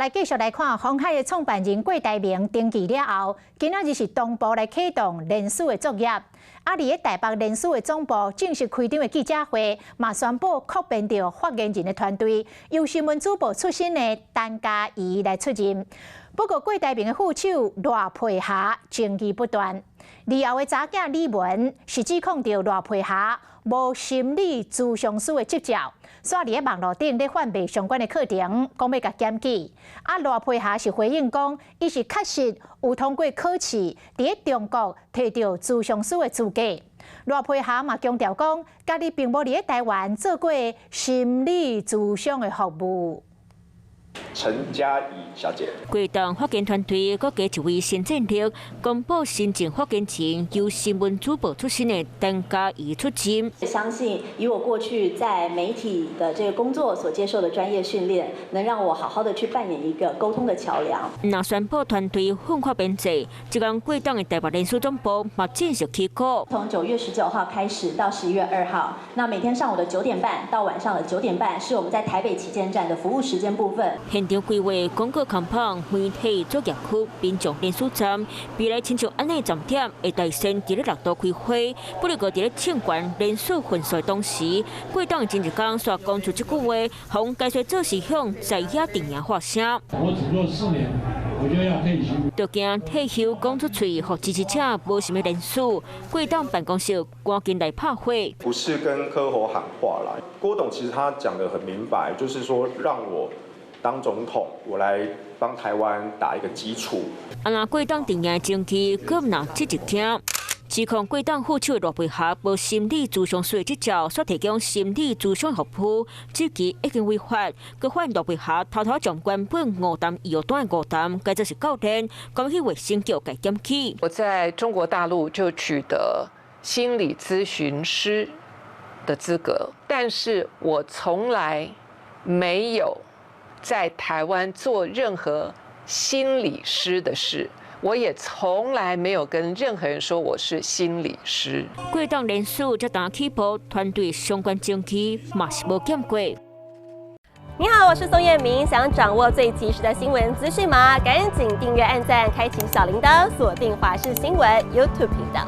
來繼續來看鴻海的創辦人郭台銘登記了後，今仔日是同步來啟動連署的作業。啊，佇咧台北連署的總部正式開張的記者會，嘛宣布擴編著發言人的團隊，由新聞主播出身的陳嘉儀來出任。不過郭台銘的副手賴佩霞爭議不斷，李後的查囝李文是指控著賴佩霞無心理諮商師的執照。煞佇咧網路頂咧販賣相關的課程，講欲共檢舉。啊，賴佩霞是回應講，伊是確實有通過考試，佇咧中國提著諮商師的資格。賴佩霞嘛強調講，家己並無佇咧台灣做過心理諮商的服務。陳嘉儀小姐，郭董發言團隊閣加一位新戰力，公布新增發言人由新聞主播出身的陳嘉儀出任。相信以我過去在媒體的這個工作所接受的專業訓練，能讓我好好的去扮演一個溝通的橋梁。若宣布團隊奮發編制，這工郭董的台北連署總部嘛正式起鼓。從9月19號開始到11月2號，那每天上午的9點半到晚上的9點半，是我們在台北旗艦站的服務時間部分。現場規劃廣告看板、媒體作業區、民眾連署站，未來親像按呢站點會帶先佇咧六都開會，不過佇咧請願連署份數的同時，郭董前一工煞講出這句話，予解說做是向在野陣營發聲。我只做4年，我就要退休。就驚退休講出喙，予支持者無啥物連署，郭董辦公室趕緊來拍火。不是跟柯侯喊話啦，郭董其實他講得很明白，就是說讓我當總統，我來幫台灣打一個基礎。啊，若郭董陣營爭議，閣毋若這一聽。指控郭董副手賴佩霞無心理諮商師執照，煞提供心理諮商服務，這期已經違法。閣發現賴佩霞偷偷將原本五擔醫藥單的五擔改做是教練，講去衛生局共檢舉。我在中國大陸就取得心理諮詢師的資格，但是我從來沒有在台灣做任何心理師的事。我也從來沒有跟任何人說我是心理師。郭董連署才剛起步，團隊相關證據嘛是無減過。你好，我是宋燕明，想掌握最及時的新聞資訊嗎？趕緊訂閱、按讚、開啟小鈴鐺，鎖定華視新聞 YouTube 頻道。